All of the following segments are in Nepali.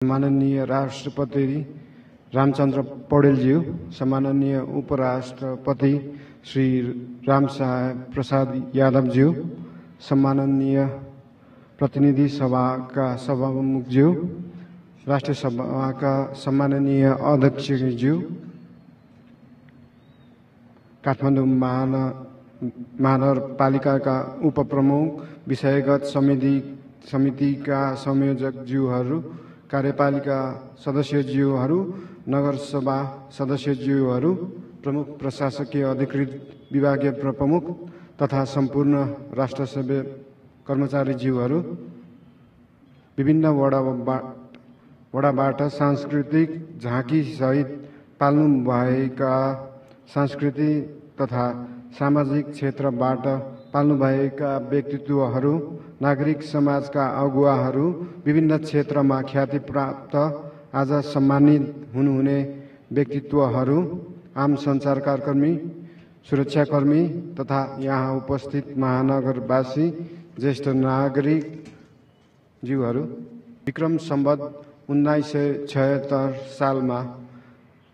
माननीय राष्ट्रपति रामचंद्र पौडेलज्यू, सम्माननीय उपराष्ट्रपति श्री रामसाहेब प्रसाद यादवज्यू, सम्माननीय प्रतिनिधि सभाका सभामुखज्यू, राष्ट्रिय सभाका सम्माननीय अध्यक्षज्यू, काठमाडौँ महानगरपालिकाका उपप्रमुख, विषयगत समितिका संयोजकज्यूहरू, कार्यपालिका सदस्यज्यूहरू, नगरसभा सदस्यज्यूहरू, प्रमुख प्रशासकीय अधिकृत विभागीय प्रमुख तथा सम्पूर्ण राष्ट्रसेवा कर्मचारीज्यूहरू, विभिन्न वडाबाट सांस्कृतिक झाँकी सहित पाल्नुभएका सांस्कृतिक तथा सामाजिक क्षेत्रबाट पाल्नुभएका व्यक्तित्वहरू, नागरिक समाजका अगुवाहरू, विभिन्न क्षेत्रमा ख्याति प्राप्त आज सम्मानित हुनुहुने व्यक्तित्वहरू, आम सञ्चारकर्मी, सुरक्षाकर्मी तथा यहाँ उपस्थित महानगरवासी, ज्येष्ठ नागरिक ज्यूहरू, विक्रम सम्वत 1976 सालमा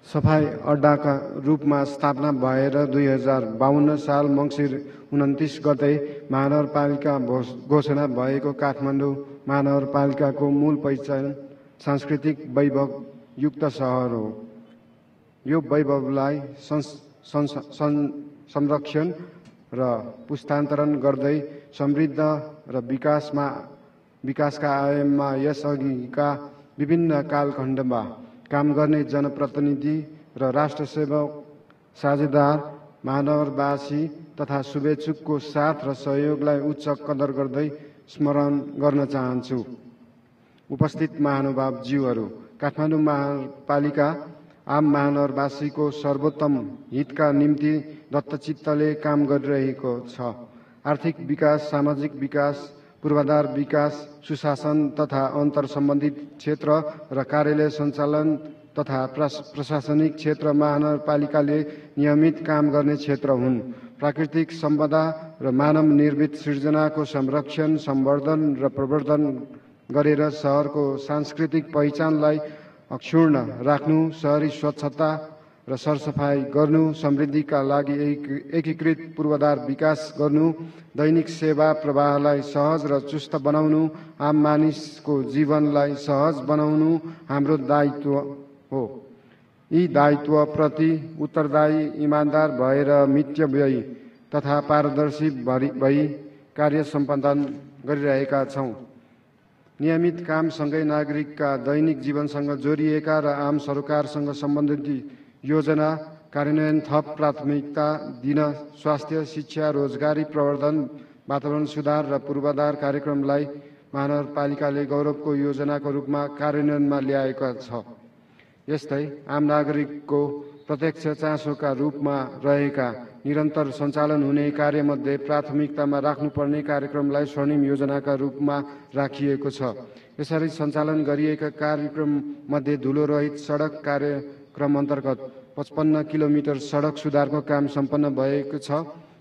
सफाई अड्डाका रूपमा स्थापना भएर 2052 साल मङ्सिर 29 गते महानगरपालिका घोषणा भएको काठमाडौँ महानगरपालिकाको मूल पहिचान सांस्कृतिक वैभव युक्त सहर हो। यो वैभवलाई संरक्षण र पुस्तान्तरण गर्दै समृद्ध र विकासका आयाममा यसअघिका विभिन्न कालखण्डमा काम गर्ने जनप्रतिनिधि र राष्ट्रसेवक साझेदार, महानगरवासी तथा शुभेच्छुकको साथ र सहयोगलाई उच्च कदर गर्दै स्मरण गर्न चाहन्छु। उपस्थित महानुभावज्यूहरू, काठमाडौँ महानगरपालिका आम महानगरवासीको सर्वोत्तम हितका निम्ति दत्तचित्तले काम गरिरहेको छ। आर्थिक विकास, सामाजिक विकास, पूर्वाधार विकास, सुशासन तथा अन्तर सम्बन्धित क्षेत्र र कार्यालय सञ्चालन तथा प्रशासनिक क्षेत्र महानगरपालिकाले नियमित काम गर्ने क्षेत्र हुन्। प्राकृतिक सम्पदा र मानव निर्मित सृजनाको संरक्षण, सम्वर्धन र प्रवर्धन गरेर सहरको सांस्कृतिक पहिचानलाई अक्षुण्ण राख्नु, शहरी स्वच्छता र सरसफाई गर्नु, समृद्धिका लागि एकीकृत पूर्वाधार विकास गर्नु, दैनिक सेवा प्रवाहलाई सहज र चुस्त बनाउनु, आम मानिसको जीवनलाई सहज बनाउनु हाम्रो दायित्व हो। यी दायित्वप्रति उत्तरदायी, इमान्दार भएर मितव्ययी तथा पारदर्शी भई कार्य सम्पादन गरिरहेका छौँ। नियमित कामसँगै नागरिकका दैनिक जीवनसँग जोडिएका र आम सरकारसँग सम्बन्धित योजना कार्यान्वयन थप प्राथमिकता दिन स्वास्थ्य, शिक्षा, रोजगारी प्रवर्धन, वातावरण सुधार र पूर्वाधार कार्यक्रमलाई महानगरपालिकाले गौरवको योजनाको रूपमा कार्यान्वयनमा ल्याएको छ। यस्तै आम नागरिकको प्रत्यक्ष चासोका रूपमा रहेका निरन्तर सञ्चालन हुने कार्यमध्ये प्राथमिकतामा राख्नुपर्ने कार्यक्रमलाई स्वर्णिम योजनाका रूपमा राखिएको छ। यसरी सञ्चालन गरिएका कार्यक्रममध्ये धुलोरहित सडक कार्यक्रम अन्तर्गत 55 किलोमिटर सडक सुधारको काम सम्पन्न भएको छ।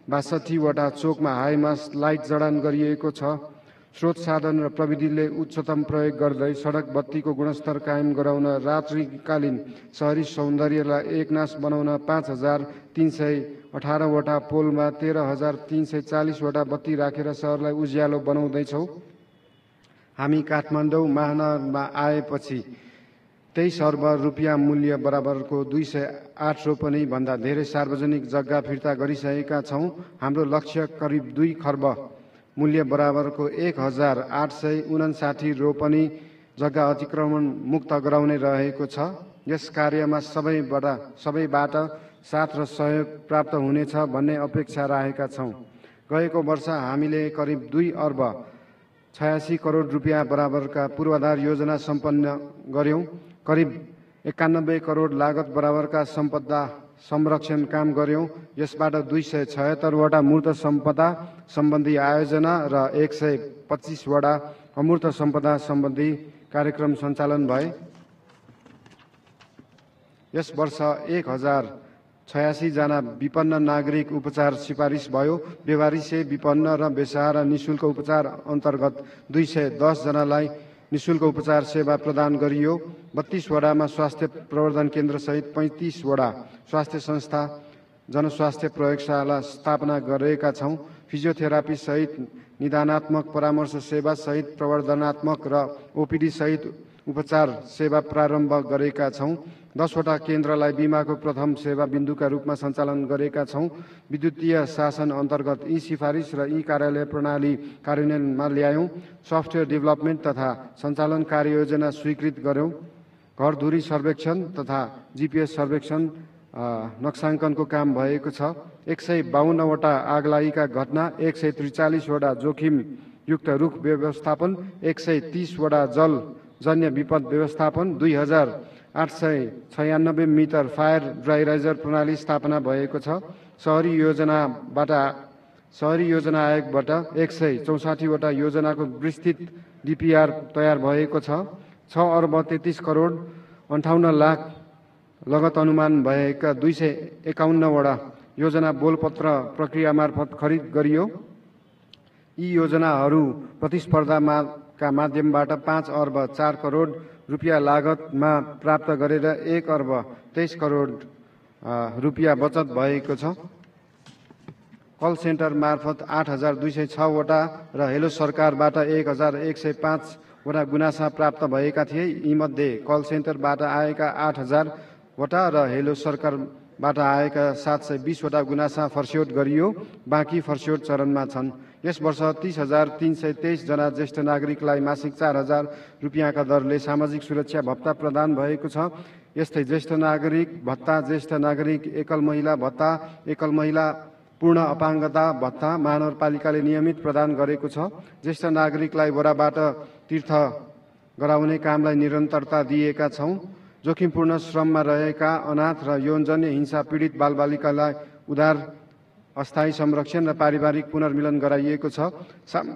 62 वटा चोकमा हाईमास्ट लाइट जडान गरिएको छ। स्रोत साधन र प्रविधिले उच्चतम प्रयोग गर्दै सडक बत्तीको गुणस्तर कायम गराउन, रात्रिकालीन शहरी सौन्दर्यलाई एकनास बनाउन 5318 वटा पोलमा 13340 वटा बत्ती राखेर सहरलाई उज्यालो बनाउँदैछौँ। हामी काठमाडौँ महानगरमा आएपछि 23 अर्ब रुपियाँ मूल्य बराबरको 208 रोपनी भन्दा धेरै सार्वजनिक जग्गा फिर्ता गरिसकेका छौँ। हाम्रो लक्ष्य करिब 2 खर्ब मूल्य बराबरको 1859 रोपनी जग्गा अतिक्रमण मुक्त गराउने रहेको छ। यस कार्यमा सबैबाट साथ र सहयोग प्राप्त हुनेछ भन्ने अपेक्षा राखेका छौँ। गएको वर्ष हामीले करिब 2 अर्ब 86 करोड रुपियाँ बराबरका पूर्वाधार योजना सम्पन्न गर्यौं। करिब 91 करोड लागत बराबरका सम्पदा संरक्षण काम गर्यौं। यसबाट 276 वटा मूर्त सम्पदा सम्बन्धी आयोजना र 125 वटा अमूर्त सम्पदा सम्बन्धी कार्यक्रम सञ्चालन भए। यस वर्ष 1086 जना विपन्न नागरिक उपचार सिफारिस भयो। बेवारिसे, विपन्न र बेसहारा निशुल्क उपचार अन्तर्गत 210 जनालाई निःशुल्क उपचार सेवा प्रदान गरियो। 32 वडामा स्वास्थ्य प्रवर्धन केन्द्र सहित 35 वडा स्वास्थ्य संस्था जनस्वास्थ्य प्रयोगशाला स्थापना गरेका छौँ। फिजियोथेरापी सहित निदानात्मक परामर्श सेवा सहित प्रवर्धनात्मक र ओपिडी सहित उपचार सेवा प्रारम्भ गरेका छौँ। 10 वटा केन्द्रलाई बिमाको प्रथम सेवा बिन्दुका रूपमा सञ्चालन गरेका छौँ। विद्युतीय शासन अन्तर्गत यी सिफारिस र यी कार्यालय प्रणाली कार्यान्वयनमा ल्यायौँ। सफ्टवेयर डेभलपमेन्ट तथा सञ्चालन कार्ययोजना स्वीकृत गर्यौँ। घरधुरी सर्वेक्षण तथा जीपीएस सर्वेक्षण नक्साङ्कनको काम भएको छ। 152 वटा आगलागीका घटना, 143 वटा जोखिमयुक्त रुख व्यवस्थापन, 130 वटा जलजन्य विपद व्यवस्थापन, 2896 मिटर फायर ड्राइराइजर प्रणाली स्थापना भएको छ। शहरी योजना आयोगबाट 164 वटा योजनाको विस्तृत डीपीआर तयार भएको छ। 6 अर्ब 33 करोड 58 लाख लगत अनुमान भएका 251 वटा योजना बोलपत्र प्रक्रिया मार्फत खरिद गरियो। यी योजनाहरू प्रतिस्पर्धाका माध्यमबाट 5 अर्ब 4 करोड रुपियाँ लागतमा प्राप्त गरेर 1 अर्ब 23 करोड रुपियाँ बचत भएको छ। कल सेन्टर मार्फत 8206 वटा र हेलो सरकारबाट 1105 वटा गुनासा प्राप्त भएका थिए। यीमध्ये कल सेन्टरबाट आएका 8000 वटा र हेलो सरकारबाट आएका 720 वटा गुनासा फर्स्यौट गरियो। बाँकी फर्स्यौट चरणमा छन्। यस वर्ष 30,323 जना ज्येष्ठ नागरिकलाई मासिक 4000 रुपियाँका दरले सामाजिक सुरक्षा भत्ता प्रदान भएको छ। यस्तै ज्येष्ठ नागरिक भत्ता, ज्येष्ठ नागरिक एकल महिला भत्ता, एकल महिला पूर्ण अपाङ्गता भत्ता महानगरपालिकाले नियमित प्रदान गरेको छ। ज्येष्ठ नागरिकलाई वडाबाट तीर्थ गराउने कामलाई निरन्तरता दिएका छौँ। जोखिमपूर्ण श्रममा रहेका अनाथ र यौनजन्य हिंसा पीडित बालबालिकालाई उदार अस्थायी संरक्षण र पारिवारिक पुनर्मिलन गराइएको छ।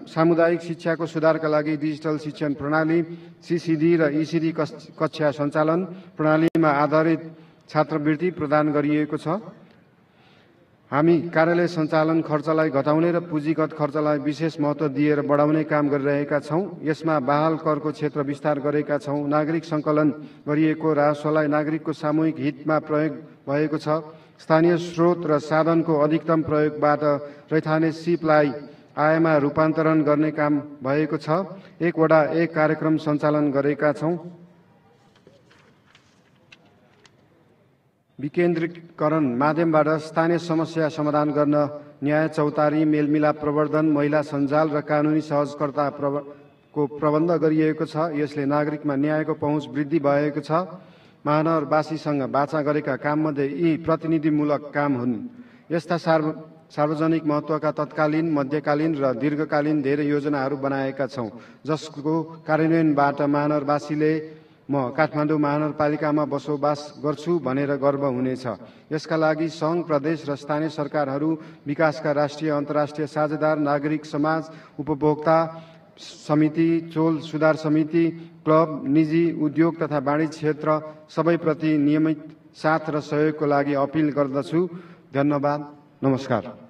सामुदायिक शिक्षाको सुधारका लागि डिजिटल शिक्षण प्रणाली सीसीडी र ईसीडी कक्षा सञ्चालन प्रणालीमा आधारित छात्रवृत्ति प्रदान गरिएको छ। हामी कार्यालय सञ्चालन खर्चलाई घटाउने र पुँजीगत खर्चलाई विशेष महत्त्व दिएर बढाउने काम गरिरहेका छौँ। यसमा बहाल करको क्षेत्र विस्तार गरेका छौँ। नागरिक सङ्कलन गरिएको राजस्वलाई नागरिकको सामूहिक हितमा प्रयोग भएको छ। स्थानीय स्रोत र साधनको अधिकतम प्रयोगबाट रैथाने सिपलाई आयमा रूपान्तरण गर्ने काम भएको छ। 1 वडा 1 कार्यक्रम सञ्चालन गरेका छौँ। विकेन्द्रीकरण माध्यमबाट स्थानीय समस्या समाधान गर्न न्याय चौतारी, मेलमिलाप प्रवर्धन, महिला सञ्जाल र कानुनी सहजकर्ताको प्रबन्ध गरिएको छ। यसले नागरिकमा न्यायको पहुँच वृद्धि भएको छ। महानगरवासीसँग बाचा गरेका काममध्ये यी प्रतिनिधिमूलक काम हुन्। यस्ता सार्वजनिक महत्त्वका तत्कालीन, मध्यकालीन र दीर्घकालीन धेरै योजनाहरू बनाएका छौँ, जसको कार्यान्वयनबाट महानगरवासीले म काठमाडौँ महानगरपालिकामा बसोबास गर्छु भनेर गर्व हुनेछ। यसका लागि सङ्घ, प्रदेश र स्थानीय सरकारहरू, विकासका राष्ट्रिय अन्तर्राष्ट्रिय साझेदार, नागरिक समाज, उपभोक्ता समिति, चोल सुधार समिति, क्लब, निजी उद्योग तथा वाणिज्य क्षेत्र सबैप्रति नियमित साथ र सहयोगको लागि अपिल गर्दछु। धन्यवाद। नमस्कार।